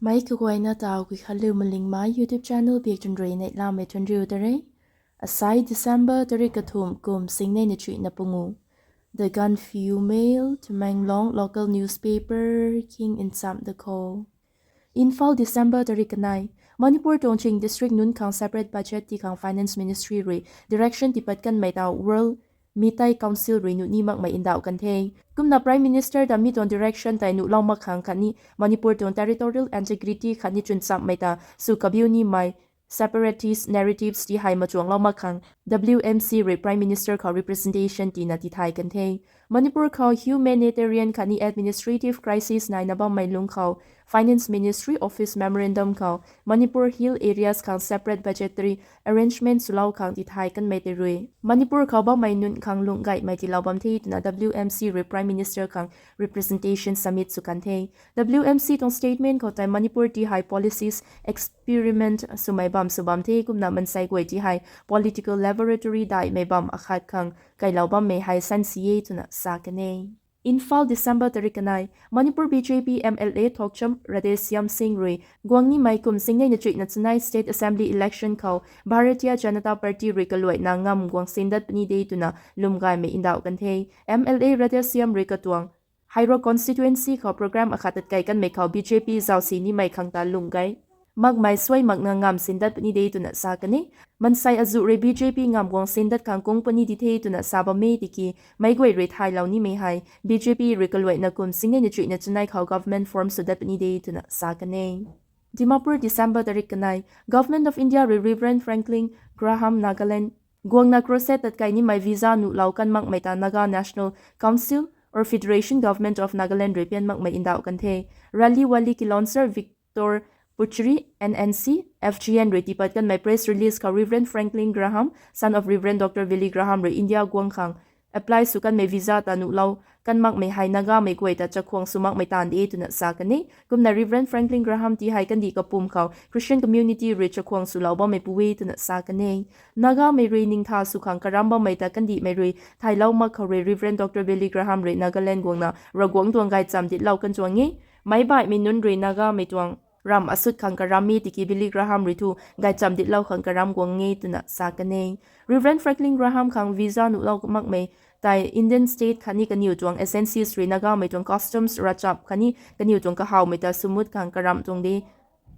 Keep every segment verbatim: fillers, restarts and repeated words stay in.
Mei kaguayna taw Guikhanliu Malingmei YouTube channel biak tun rui neihlamei tun riu ta re. Asai December tarik kathumh kum singnei na chuihna pungu. The Gaanphiu Mail, Tamenglong local newspaper khang nchamh da kho. Imphal, December tarik kanei. Manipur tuang ching district nunc khang separate budget tii khang Finance Ministry rui direction tiipat kanmei ta World Meitei Council rui nuh ni makmei ndauh kan the. Kumna Prime Minister ta mi tuang direction tei nuhlou mak khang khatni Manipur tuang territorial integrity khatni chwnchamhmei ta sw kabiu nimei separatist narratives ti hei machuanglou mak khang W M C rui Prime Minister khou representation tiina tithay kan the. Manipur khou humanitarian khatni administrative crisis naina bammei lungc khou Finance Ministry Office Memorandum khou Manipur Hill Areas khang separate budgetary arrangement swlou khang tithay kanmei tei rui Manipur khou bammei nunc khang lungh gaymei tiilou bam the twna W M C rui Prime Minister khang representation submit sw kan the. W M C tuang statement khou tei Manipur ti hei policies experiment swmei bam sw bam the, kumna mansei guay ti hei political laboratory daihmei bam akhat khang kailou bammei hei sansi e twna sa kan e. Imphal, December tarik kanei. Manipur B J P M L A Thokcham Radheshyam Singh rui guang nimei kum singnei na chuihna chanei State Assembly election khou Bharatiya Janata Party rui kaluaina ngamv guang sindat puni de twna lwm gaymei ndauh kan the. M L A Radheshyam rui katuang Hairo constituency khou program akhat tatkei kanmei khou B J P zauc si nimei khang ta lungh gay makmei suai makna ngamv sindat puni de twna sa kan e. Mansei azuh rui B J P ngamv guang sindat khang kung puni di the twna sa bam e tiki meic guay rui thaylou nimei hei B J P rui kaluaina kum singnei na chuihna chanei khou government form swdat puni de twna sa kan e. Dimapur, December tarik kanei. Government of India rui Reverend Franklin Graham Nagaland guangna crusade tatkei nimei visa nuhlou kan makmei ta Naga National Council or Federation Government of Nagaland rui pian makmei ndauh kan the. Rally Wali Kilonser Victor Puchiri, N N C F G N rui tiipat kanmei press release khou Reverend Franklin Graham, son of Reverend Doctor Billy Graham rui India guang khang apply sw kanmei visa ta nuhlou kan makmei hei Nagamei guay ta chakhwang sw makmei taanv de twna sa kan e. Kumna Reverend Franklin Graham ti hei kandih kapwm khou Christian community rui chakhwang swlou bammei pu e twna sa kan e. Nagamei rui ningtha sw khang karam bammei ta kandihmei rui thaylou mak khou rui Reverend Doctor Billy Graham rui Nagaland guangna Ravguangc tuang gaychamv dinclou kan tuang e. Meic baihmei nunc rui Nagamei tuang ramv asut khang karam e tiki Billy Graham rui thu gaychamv dinclou khang karam guang e twna sa kan e. Reverend Franklin Graham khang visa nuhlou makmei tei Indian state khatni kaniw tuang agencies rui Nagamei tuang customs ravchap khatni kaniw tuang kahawmei ta swmut khang karam tuang de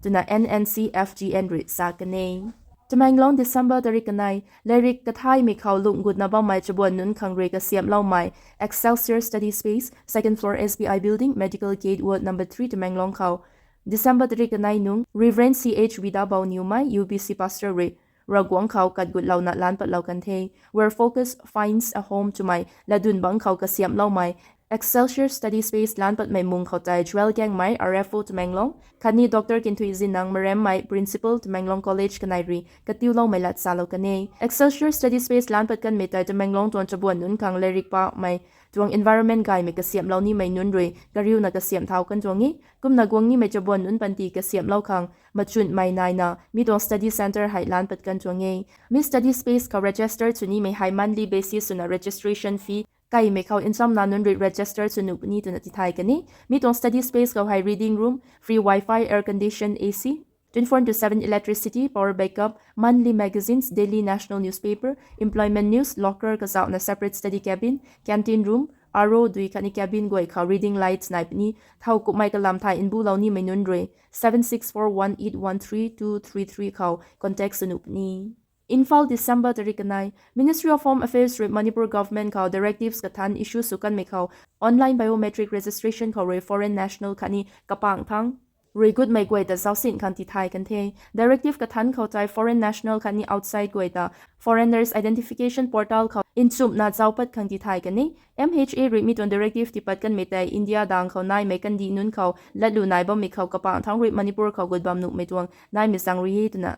twna N N C F G N rui sa kan e. Tamenglong, December tarik kanei. Lairik kathaymei khou lungh gutna bammei chabuan nunc khang rui kasiamhloumei Excelsior Study Space, second floor S B I Building, Medical Gate, Ward number three, Tamenglong khou December tarik kanei nung Reverend C H Widabou Niwmei, U B C pastor rui Ravguangc khou katgutlouna lan patlou kan the. Where focus finds a home twmei latdyn bangc khou kasiamhloumei Excelsior Study Space lan patmei mung khou tei Joel Gangmei, R F O Tamenglong khatni Doctor Kinthuizinang Maremmei, Principal Tamenglong College kanei rui katiuloumei lat salou kan e. Excelsior Study Space lan pat kanmei tei Tamenglong tuang chabuan nunc khang lairik pamei tuang environment gaymei kasiamhlou nimei nunc rui kariuna kasiamh thau kan tuang e. Kumna guang nimei chabuan nunc panty kasiamhlou khang machunmei naina mi tuang study centre hei lan pat kan tuang e. Mi study space khou register sw nimei hei monthly basis swna registration fee kaimei khou nchamna nunc rui register sw nuh puni twna tithay kan e. Mi tuang study space khou hei reading room, free wifi, air condition, A C, twenty-four into seven electricity, power backup, monthly magazines, daily national newspaper, employment news, locker kazauhna separate study cabin, canteen room, R O dui khatni cabin guay khou reading lights nai puni. Thow kummei kalam thay mbulou nimei nunc rui seven six four one eight one three two three three khou contact sw nuh puni. Imphal, December tarik kanei. Ministry of Home Affairs rui Manipur Government khou directives kathanc issue sw kanmei khou online biometric registration khou rui foreign national khatni kapangthangc rui gutmei guay ta zaucsin khang tithay kan the. Directive kathanc khou tei foreign national khatni outside guay ta foreigners identification portal khou nchumhna zaupat khang tithay kan e. M H A rui mi tuang directive tiipat kanmei tei India dang khou naimei kandih nunc khou latlu nai bammei khou kapangthangc rui Manipur khou gut bam nuhmei tuang naimei zaeng rui e twna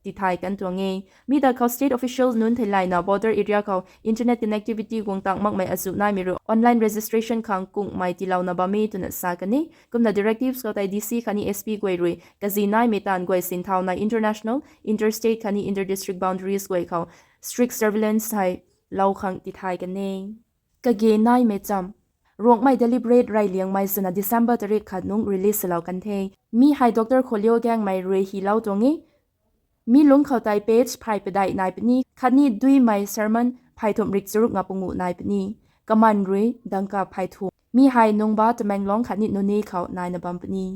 tithay kan tuang e. Mi ta khou state official nunc theilayna border area khou internet connectivity guang tang makmei azuh naimei rui online registration khang kunghmei tiilouna bam e twna sa kan e. Kumna directives khou tei D C khatni S P guay rui kazi naimei taanv guay sinthauna international, interstate khatni interdistrict boundaries guay khou strict surveillance hei lou khang tithay kan e. Kage naimei cham. Ruangmei Daily Bread rey liangmei swna December tarik khat nungc release swlou kan the. Mi hei Doctor Kholio Gaengmei rui hylou tuang e. Mi lungc khou tei page phay padeih nai puni, khatni duimei sermon phay thumh rik charuk nga pungu nai puni. Kaman rui dangka phay thumh. Mi hei Nungba Tamenglong khatni Noney khou naina bam puni.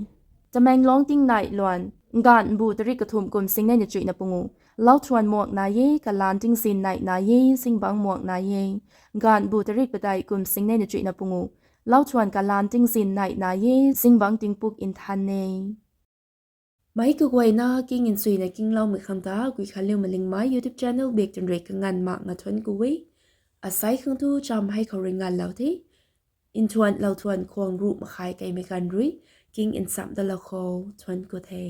Tamenglong tingneih luan, Nganvbu tarik kathumh kum singnei na chuihna pungu. Lauthuan muak nai e, kalaan tingzin neih nai e, zingbangc muak nai e. Nganvbu tarik padeih kum singnei na chuihna pungu. Lauthuan kalaan tingzin neih nai e, zingbangc tingpuk nthan e. Meic kaguayna king nchuina kingloumei khang ta Guikhanliu Malingmei YouTube channel bak twn rui kanganv mak nga thuanc ku e. Asei khang tu cham hei khou rui nganvlou the. Nthuan lauthuan khwang ruh makhai keimei ganv rui king nchamh dalou khou thuanc ku the.